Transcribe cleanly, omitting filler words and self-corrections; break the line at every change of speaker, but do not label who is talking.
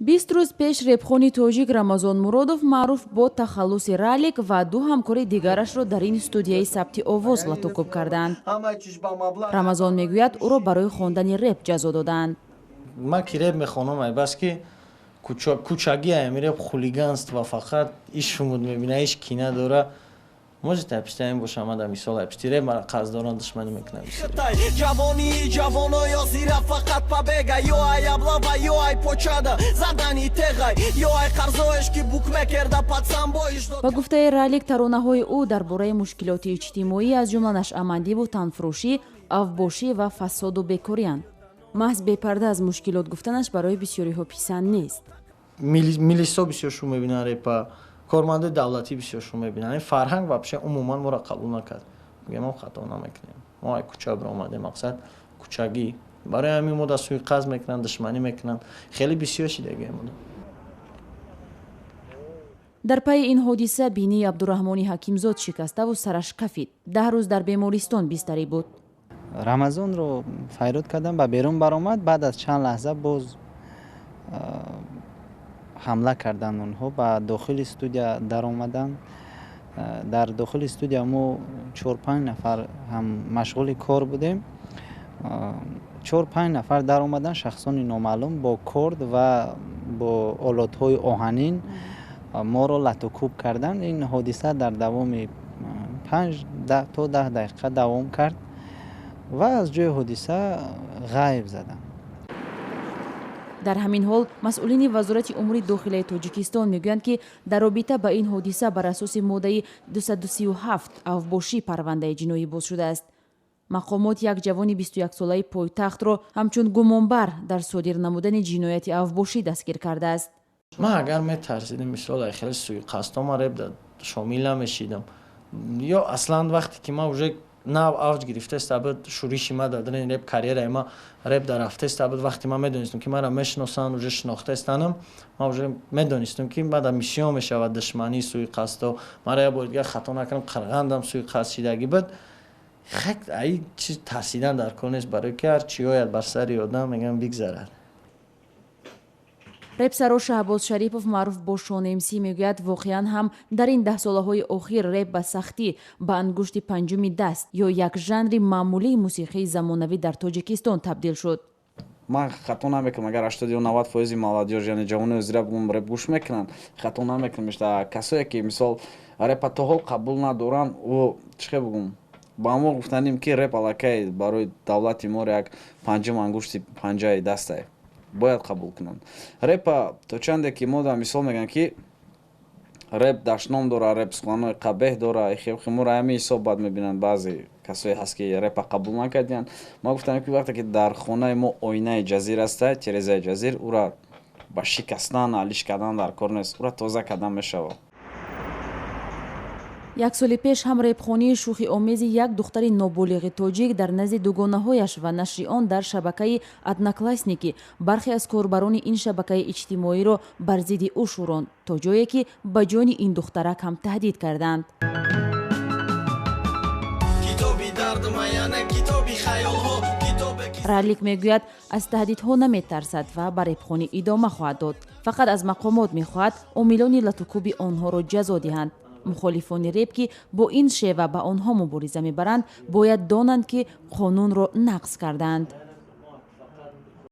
20 рӯз пеш репхони тоҷик Рамазон Муродов, маъруф бо тахаллуси Ралик, ва ду ҳамкори дигарашро дар ин студияи сабти овоз латукӯб карданд. Рамазон мегӯяд, ӯро барои хондани реп ҷазо додаанд.
Ман ки реп мехонам, ай бас ки кӯчагӣ, ами реп хулиганство, фақат иш шумуд мебина, иш кина дора. Может, айпишти ин бошам. Ада мисол, айпишти реп мара қарздорон душманӣ мекунам.
Ҷавонии ҷавоно ёзира фақат побега, ё ай облава, ё ай почада задани теғай, ё ай қарзоеш ки букмекерда пацанбоиш.
Ба гуфтаи Ралик, таронаҳои ӯ дар бораи мушкилоти иҷтимоӣ, аз ҷумла нашъамандиву танфурӯшӣ, авбошӣ ва фасоду бекорианд. Маҳз бепарда аз мушкилот гуфтанаш барои бисёриҳо писанд нест.
Милисо бисёр шу мебинанд репа, кормандои давлатӣ бисёр шу мебинанд. Ин фарҳанг вообще умуман моро қабул накард. Мегӯям, мо хато намекунем, мо ай кӯча биромадем, мақсад кӯчагӣ. Барои ҳамин мо да суиқасд мекунанд, душманӣ мекунанд, хеле бисёр шидагие мода.
Дар пайи ин ҳодиса бинии Абдураҳмони Ҳакимзод шикаставу сараш кафид, 10 рӯз дар бемористон бистарӣ буд.
Рамазонро файрод кардам, ба берун баромад. Баъд аз чанд лаҳза боз ҳамла карданд. Онҳо ба дохили студия даромаданд. Дар дохили студия мо чор-панҷ нафар ҳам машғули кор будем. Чор-панҷ нафар даромаданд, шахсони номаълум, бо корд ва бо олотҳои оҳанин моро латукӯб карданд. Ин ҳодиса дар давоми 5 то 10 дақиқа давом кард ва аз ҷои ҳодиса ғайб заданд.
Дар ҳамин ҳол масъулини Вазорати умури дохилаи Тоҷикистон мегӯянд, ки дар робита ба ин ҳодиса бар асоси моддаи 237 авбошӣ парвандаи ҷиноӣ боз шудааст. Мақомот як ҷавони 21-солаи пойтахтро ҳамчун гумонбар дар содир намудани ҷинояти авбошӣ дастгир кардааст.
Ман агар метарсидим, мисол, ай хеле суиқасдҳо, ман реп шомил намешидам. Ё аслан вақте ки ман уже нав авҷ гирифтаста буд, шӯриши ма дар дарини реп, карьераи ма реп дар рафтаста буд, вақте ман медонистам, ки маро мешиносанд, уже шинохтастанам, ман уже медонистам, ки мада миссион мешавад душманӣ, суиқасдҳо. Мара як бори дигар, хато накунам, Қирғандам суиқасд шидагӣ буд. Хак ай чиз тарсидан дар кор нест, барои ки ҳар чӣ ояд бар сари одам, мегӯям, бигзарад.
Репсаро Шаҳбоз Шарипов, маъруф бо Шон МС, мегӯяд, воқеан ҳам дар ин даҳсолаҳои охир реп ба сахтӣ ба ангушти панҷуми даст ё як жанри маъмулии мусиқии замонавӣ дар Тоҷикистон табдил шуд.
Ман хато намекунам, агар 80 ё 90 фоизи молодёжь, яъне ҷавонои озира бигӯм, реп гӯш мекунанд, хато намекунам. Касое ки, мисол, репа то ҳол қабул надоранд, ӯ чӣ хел бигӯм, ба мо гуфтанем, ки реп аллакай барои давлати моро як панҷум ангушти панҷаи дастай, бояд қабул кунанд репа. То чанде ки мо да мисол мегӯям, ки реп дашном дора, реп суханҳои қабеҳ дора, хемура ҳамин ҳисоб бад мебинанд. Баъзе касое ҳаст, ки репа қабул накардиянд. Ма гуфтам, ки вақте ки дар хонаи мо оинаи ҷазир аста, терезаи ҷазир, ура ба шикастан, алиш кардан дар кор нест, ура тоза кардан мешавад.
Як соли пеш ҳам репхонии шӯхиомези як духтари ноболиғи тоҷик дар назди дугонаҳояш ва нашри он дар шабакаи Одноклассники бархе аз корбарони ин шабакаи иҷтимоиро бар зидди ӯ шӯронд, то ҷое ки ба ҷони ин духтарак ҳам таҳдид карданд.
Китоби дардма, яъне китоби хаёлҳо, китобе ки
Ралик мегӯяд, аз таҳдидҳо наметарсад ва ба репхонӣ идома хоҳад дод. Фақат аз мақомот мехоҳад, омилони латукӯби онҳоро ҷазо диҳанд. Мухолифони реп, ки бо ин шева ба онҳо мубориза мебаранд, бояд донанд, ки қонунро нақз кардаанд.